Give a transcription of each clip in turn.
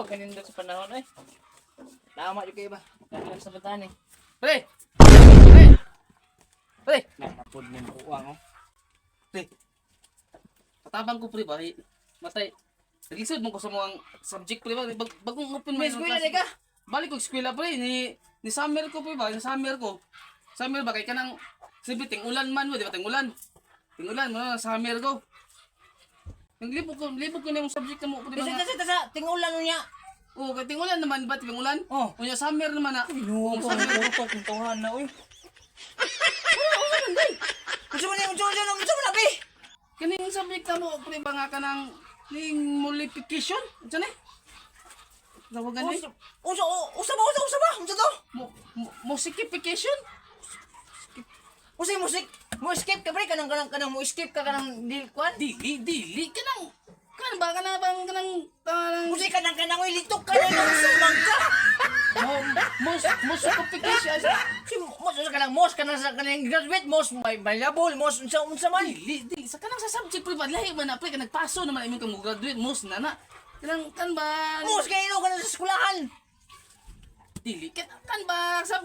Pagkanindot sa panahon eh. Tama jud kayo ba? Kailan sa bataan eh. Pre! Pre! Pre! Nakapod ni makuha oh. Pre! Patabang ko, pre, ba? Eh, matay. Naglisod mo ko sa mga subject, pre, ba? Bagong open May mind ng eskwela klase. di ka? Balik ko eskwela, pre, ni summer ko, pre, ba? Ni summer ko. Summer ba kay kanang siyempre ting ulan man mo, di ba? Ting ulan. Ting ulan mo na summer ko. Naglibog ko na yung subject na mo, pre, ba Tasa nga? tasa tasa tingulan niya. Oo, kay ting ulan naman ba? Ting ulan? Oh. Unya summer naman na. Ginoo ko puro pa kuntuhan na oy. Unsa man unsa unsa unsa man abi? Kaning subject na mo, pre, ba nga kanang ning multiplication? Unsa ni? Tawagan ni? Unsa unsa unsa ba unsa unsa ba? Unsa to? Musikification? Unsa musik? Mo skip ka, pre, kanang kanang kanang mo skip ka kanang dil kwan? Dili, dili kanang kan ba kanang bang kanang kanang Unsa kanang kanang oy litok ka na unsa man ka? mo mus musikification. Si mos unsa kanang mos kanang sa kanang graduate mos may malabol mos unsa unsa man? Dili, dili sa kanang sa subject, pre, ba lahi man na, pre, kanang paso naman imong kang graduate mus na na. Kanang kan ba Mos kay ino kanang sa eskwelahan. Dili kan kan ba sub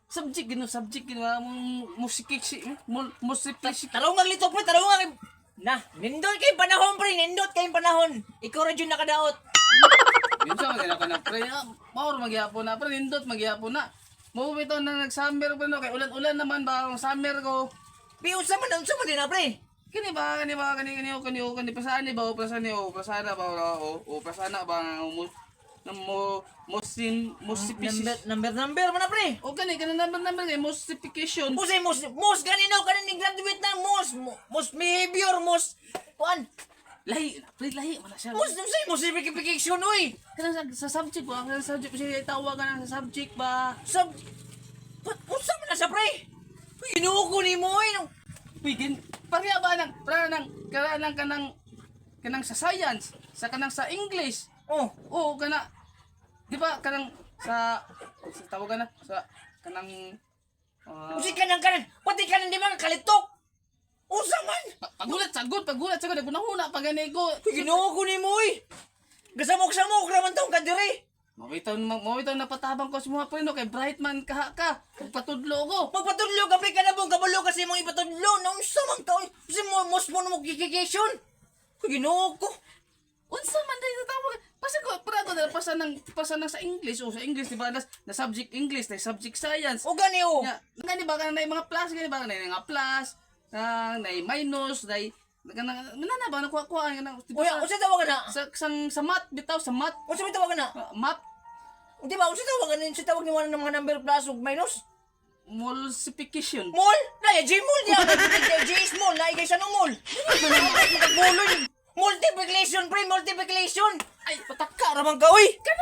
subject gino subject gino mong musikification musikification. Tarong ang litok, pre, tarong ang. Na, nindot kay panahon, pre, nindot kay panahon. Ikaw ra jud nakadaot. Yun sa mga ka na, pre, ah, maor magyapon na, pre, nindot magyapon na. Mo bitaw na nag-summer, pre, no, kay ulan-ulan naman ba ang summer ko. Bi unsa man din na, pre? Kini ba kani ba kani kani kani kani pasaan ni ba o pasaan ni o pasana ba o o pasana ba nga mo na mo mosin mosipisis. Number number number man na, pre. O kani kani number number kay mosification. Usay mos mos ganino kanin ni graduate na mos mos behavior mos kuan Lahi na, pre, lahi man na siya. mos usay mos verification oy. Kanang sa subject ba, kanang sa subject siya tawag kanang sa subject ba. Sub Pat unsa man na siya, pre? Uy, Ginoo ko nimo oy. Pigin pareha ba nang para nang kanang kanang kanang sa science, sa kanang sa English. Oh, Oo, kana di ba kanang sa tawagan na sa kanang ah, usay kanang kanan pati kanan di man kalitok. Unsa man? Pagulat sagot, pagulat sagot, nagunahuna pa gani ko. Uy, Ginoo ko nimo oy. Gasamok-samok ra man tong kadiri. Mawitaw napatabang ko sa mga pre no kay bright man kaha ka. Pagpatudlo ko. Magpatudlo ka, pre, kada buong kabalo kasi mong ipatudlo. Na unsa man ka oy. Usay mo mos mo mo kikikation. Uy, Ginoo ko. Unsa man dai tawag? Pasa ko para ko na pasa nang sa English o sa English, di ba, na subject English, na subject science. O gani o. Nga, nga di ba kana na mga plus, gani ba kana mga plus, na na minus, na kana na ba nakuha kuha kana di ba Uy, unsa tawag na? sa math bitaw sa math. Unsa may tawag na? Math. Di ba, unsa tawag na? Unsa tawag ni wala ng mga number plus ug minus? Multiplication. Mall? Na, G mall niya. G small, na ikay sa mall. Makagulo yun. Multiplication, pre, multiplication. Ay, Pataka ra man ka, uy. Kan